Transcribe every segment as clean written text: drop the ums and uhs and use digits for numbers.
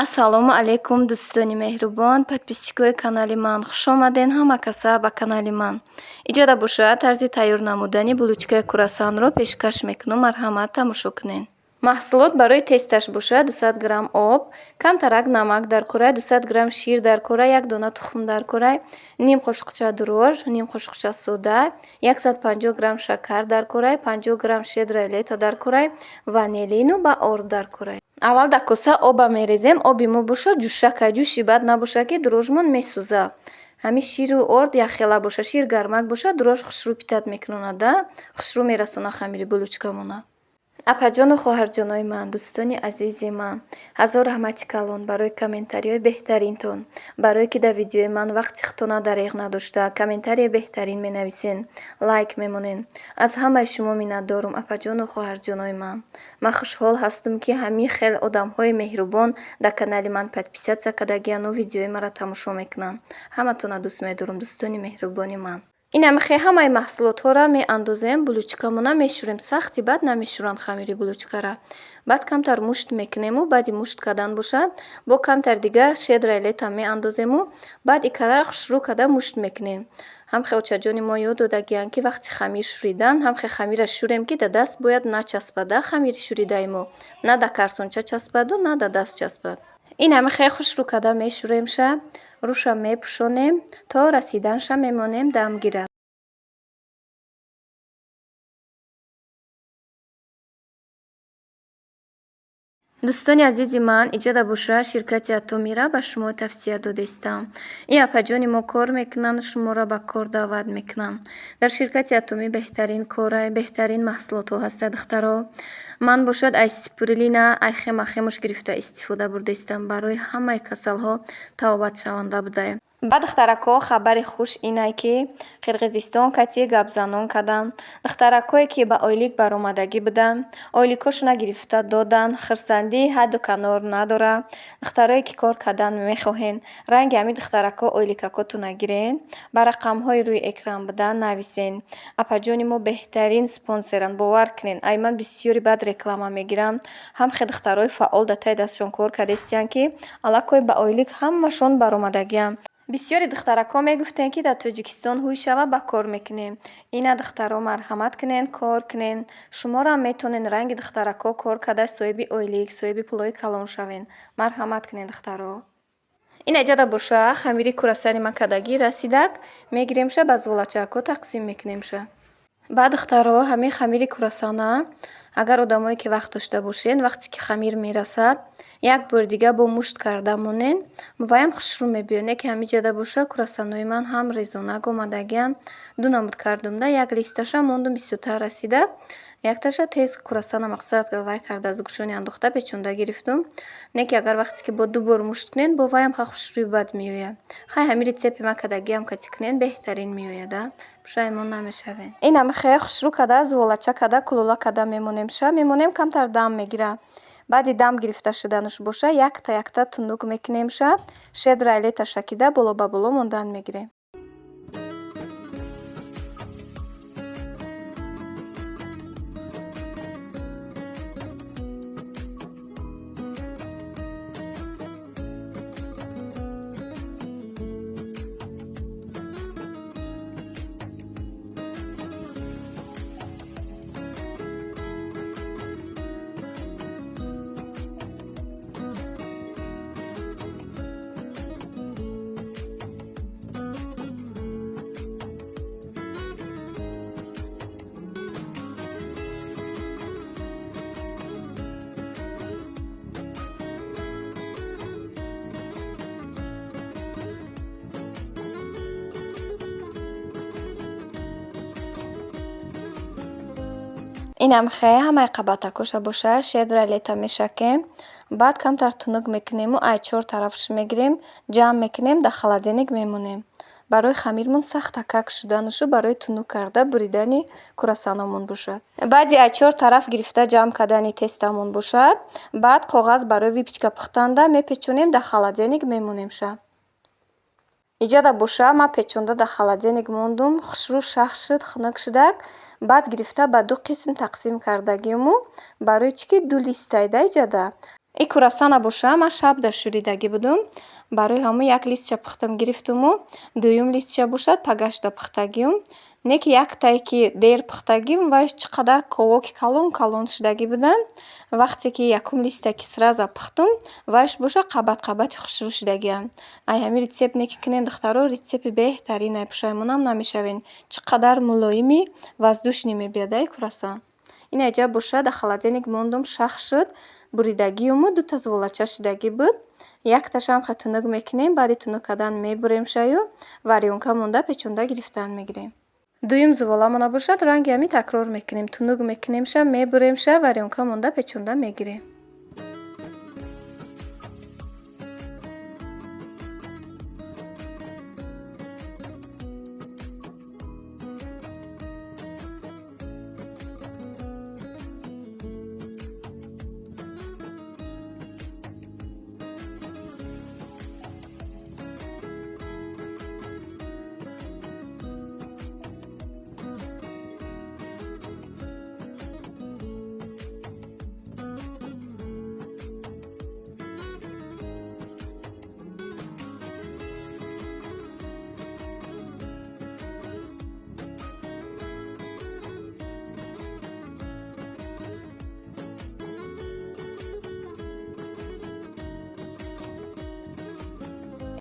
Ассалому алайкум, дӯстони меҳрубон, подписчикои канали ман. Хуш омаден ҳама каса ба канали ман. Иҷода бошад, тарзи тайёр намудани булочкаи круассанро пешкаш мекунам. Марҳамат, тамошо кунед. Маҳсулот барои тесташ бошад: 200 грамм об, камтарак намак дар кора, 200 грамм шир дар кора, як дона тухм дар кора, ним қошуқча дрожж, ним қошуқча сода, 150 грамм шакар дар кора, 50 грамм щедрое лето дар кора, ванилину ба орд дар кора. Аввал дар коса оба мерезем. Оби мо бошад ҷӯшака, ҷӯши бад набошад, ки дрожжмон месӯза. Ҳамин ширу орд якхела бошад. Шир гармак бошад, дрожж хушрӯ питать мекунонад, хушрӯ мерасонад хамири булочкамона. Апаҷону хоҳарҷонои ман, дӯстони азизи ман, ҳазор раҳмати калон барои комментариҳои беҳтаринтон, барое ки дар видеои ман вақти худтона дареғ надошта, комментарияи беҳтарин менависен, лайк мемонен. Аз ҳамаи шумо миннатдорум, апаҷону хоҳарҷонои ман. Ман хушҳол ҳастам, ки ҳамин хел одамҳои меҳрубон дар канали ман подписаться кардагиану видеои маро тамошо мекунанд. Ҳаматонро дӯст медорам, дӯстони меҳрубони ман. Инамихе ҳамаи маҳсулотҳоро меандозем, булочкамона мешӯрем. Сахти бад намешӯранд хамири булочкара. Баъд камтар мушт мекунему, баъди мушт кардан бошад, бо камтар дига щедрое лето меандозему, баъд икара хушрӯ карда мушт мекунем. Ҳамхе очаҷони мо ёд додагиянд, ки вақти хамир шӯридан, ҳамхе хамира шӯрем, ки дар даст бояд начаспада хамири шӯридаи мо. На дар карсонча часпаду, на дар даст часпад. Ин ҳамихе хушрӯ карда мешӯремша, рӯша мепӯшонем, то расиданша мемонем, дам гирад. Дӯстони азизи ман, иҷода боша, ширкати Атомира ба шумо тавсия додистам. Ин апаҷони мо кор мекунанд, шуморо ба кор даъват мекунанд. Дар ширкати Атомӣ беҳтарин корай, беҳтарин маҳсулотҳо ҳастад, духтаро. Ман бошад ай спирулина, ай хемахемуш гирифта истифода бурдаистам, барои ҳамаи касалҳо табобатшаванда будае. Ба духтаракҳо хабари хуш инай, ки Қирғизистон кати гапзанон карданд. Духтаракҳое, ки ба ойлик баромадагӣ буданд, ойликҳошона гирифта доданд. Хурсандӣ ҳадду канор надорад. Духтарое, ки кор кардан мехоҳен, ранги ҳамин духтаракҳо ойликакотона гирен, ба рақамҳои рӯи экран буда нависен. Апаҷони мо беҳтарин спонсоранд, бовар кунед. Ай ман бисёри бад реклама мегирам. Ҳам хе духтарои фаъол дар таи дастшон кор кардастиянд, ки аллакай ба ойлик ҳамашон баромадагианд. Бисёри духтаракҳо мегуфтем, ки дар Тоҷикистон ҳуй шава, ба кор мекунем. Ина, духтаро, марҳамат кунен, кор кунен. Шуморо метавонен ранги духтаракҳо кор карда, соҳиби ойлик, соҳиби пулҳои калон шавен. Марҳамат кунен, духтаро. Ина иҷода боша, хамири круассани ман кардагӣ расидак, мегиремша, ба зуволачакҳо тақсим мекунемша. Баъд, духтаро, ҳамин хамири круассана, агар одамое ки вақт дошта бошен, вақте ки хамир мерасад, як бори дига бо мушт карда монен, ваям хушрӯ мебиёд. Не ки ҳамин ҷода боша, круассанои ман ҳам резонак омадагианд. Ду намуд кардум да, як листаша мондум, бисёртар расида, якташа тез круассана мақсад вай карда, аз гӯшони андохта печонда гирифтум. Не ки агар вақте ки бо ду бор мушт кунен, бо ваям ха хушрӯи бад меояд. Хай, ҳамин рецепти ман кардагиам кати кунен, беҳтарин меояд, а пушаймон намешавед. Ин ҳамихе хушрӯ карда, зуволача карда, кулула карда мемонемша, мемонем, камтар дам мегирад. Баъди дам гирифта шуданаш боша, якта якта тунук мекунемша, щедрое лето шакида боло ба боло мондан мегирем. Инам хе ҳамаи қабатакоша боша, щедрое лето мешакем, баъд камтар тунук мекунему, ай чор тарафш мегирем, ҷамъ мекунем, дар холодильник мемонем. Барои хамирмон сахтакак шуданушу барои тунук карда буридани круассаномон бошад. Баъди ай чор тараф гирифта ҷамъ кардани тестамон бошад, баъд коғаз барои выпечка пухтанда мепечонем, дар холодильник мемонемша. Иҷода боша, ман печонда дар холодильник мондум, хушрӯ шах шуд, хунук шудак. Баъд гирифта ба ду қисм тақсим кардагиму, барои чӣ ки ду листайда иҷода. И курасана боша ман шаб шӯридагӣ будум. Барои ҳамун як листча пухтам гирифтуму дуюм листча бошад пагашта пухтагиюм. Не ки яктае ки дер пухтагим, вай чӣ қадар ковоки калон калон шудагӣ буданд. Вақте ки якум листа ки сразу пухтум, вайш боша қабат қабати хушрӯ шудагиам. Ай ҳамин рецепт не ки кунен, духтаро, рецепти беҳтарин, пушаймонам намешавен. Чӣ қадар мулоими воздушный мебиёд ай курасан. Ин айҷа боша дар холодильник мондум, шах шуд, буридагиюму дута зуволача шудагӣ буд. Якташам хе тунук мекунем, баъди тунук кардан мебуремшаю варёнка монда печонда гирифтан мегирем. Дуюм зуволамона бошад, ранги ҳамин такрор мекунем, тунук мекунемша, мебуремша, варёнка монда печонда мегирем.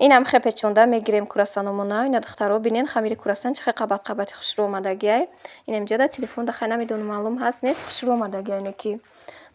Инам хе печонда мегирем курасаномона. Ина, духтаро, бинен, хамири курасан чӣ хел қабат қабати хушрӯ омадагиай. Инам ҷада телефон да хай намедонам маълум ҳаст, нест, хушрӯ омадагиай неки.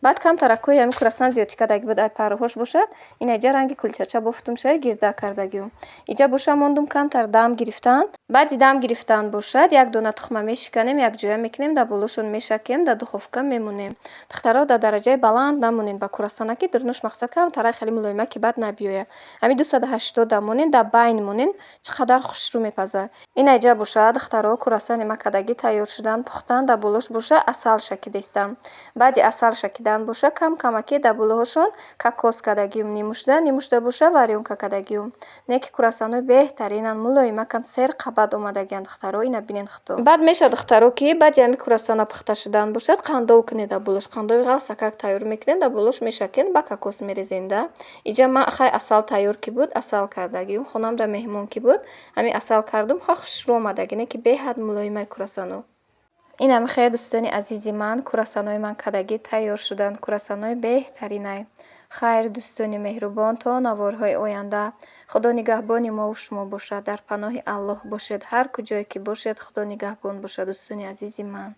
Баъд камтаракҳои ҳамин курасан зиёдтӣ кардагӣ буд, ай парроҳош бошад, ина иҷа ранги кулчача бофтумшаю гирда кардагиюм. Иҷа боша мондум камтар дам гирифтан. Баъди дам гирифтан бошад, як дона тухма мешиканем, якҷоя мекунем, дар болошон мешакем, дар духовка мемонем. Духтаро, дар дараҷаи баланд намонед ба курасана, ки дурнуш мақсад камтарак хеле мулоима ки баъд набиёяд. Ҳамин 280 монен, дар байн монен, чӣ қадар хушрӯ мепазад. Ина иҷа боша, духтаро, курасани ма кадагӣ тайёр шудан, пухтан, дар болош боша асал шакидестам. Баъди асал шакидан боша, кам камаки дар болоҳошон кокос кардагиюм, нимушда, нимушда боша варёнка кардагиюм. Не ки курасанҳои беҳтаринанд, мулоимаканд, сер қабат омадагианд, духтаро, ина бинен худто. Баъд мешавад, духтаро, ки баъди ҳамин курасана пухта шудан бошад, қандов кунед дар болош. Қандови ғафсакак тайёр мекунед, дар болош мешакед, ба кокос мерезен да. Иҷа ман хай асал тайёр ки буд, асал кардагиюм. Хонам дар меҳмон ки буд, ҳамин асал кардум, ха хушрӯ омадаги, не ки беҳад мулоимаи курасано. Инам хеле, дӯстони азизи ман, курасанҳои ман кадагӣ тайёр шуданд, курасанҳои беҳтаринай. Хайр, дӯстони меҳрубон, то наворҳои оянда. Худо нигаҳбони мову шумо бошад, дар паноҳи Аллоҳ бошед, ҳар куҷое ки бошед, Худо нигаҳбон бошад, дӯстони азизи ман.